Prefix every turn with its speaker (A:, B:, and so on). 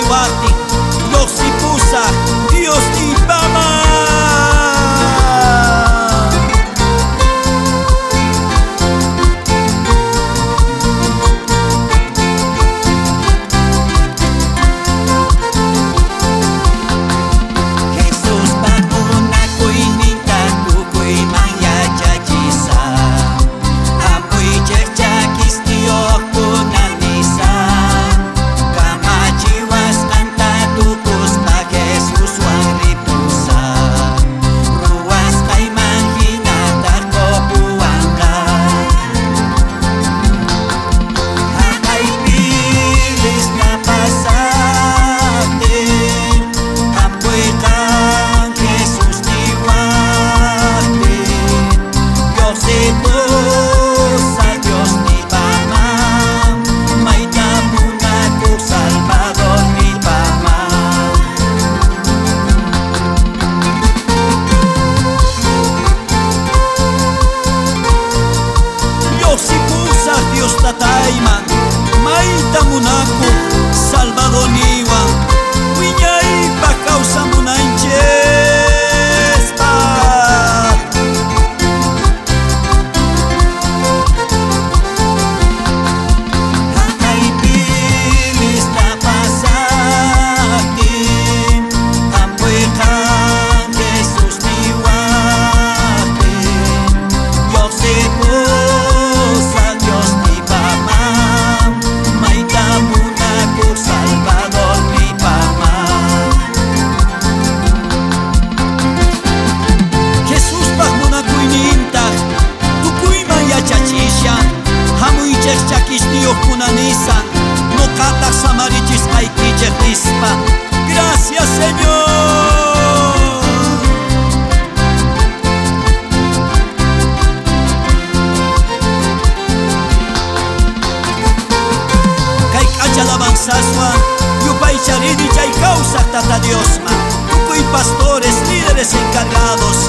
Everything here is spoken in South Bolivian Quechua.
A: Niwajtin llojsipusaj Diosniypaman.
B: Jesuspa munakuyninta tukuyman yachachisaj. Jamuychej chakisniyojkuna nisaj. Kamachiwasqanta tukuspa Jesuswan ripusaj. Ruwasqayman jinataj qopuwanqa. Jaqaypi lista pasajtin, jampuyqan Jesus niwajtin. Llojsipusaj Diosniypaman, mayta munakuj Salvadorniypaman.
A: Llojsipusaj Dios tatayman, mayta munakuj Salvadorniwan, wiñaypaj kawsamunanchejpaj.
B: Jaqaypi lista pasajtin, jampuyqan Jesus niwajtin. Llojsipusaj Diosniypaman, mayta munakuj Salvadorniypaman.
A: Jesuspaj munakuynintaj tukuyman yachachishan, jamuychej chakisniyojkuna nisan, noqataj samarichisqaykichej nispa. Gracias, Señor. Kay k'acha alabanzaswan yupaycharini chay kawsaj Tata Diosman, tukuy pastores, líderes encargados.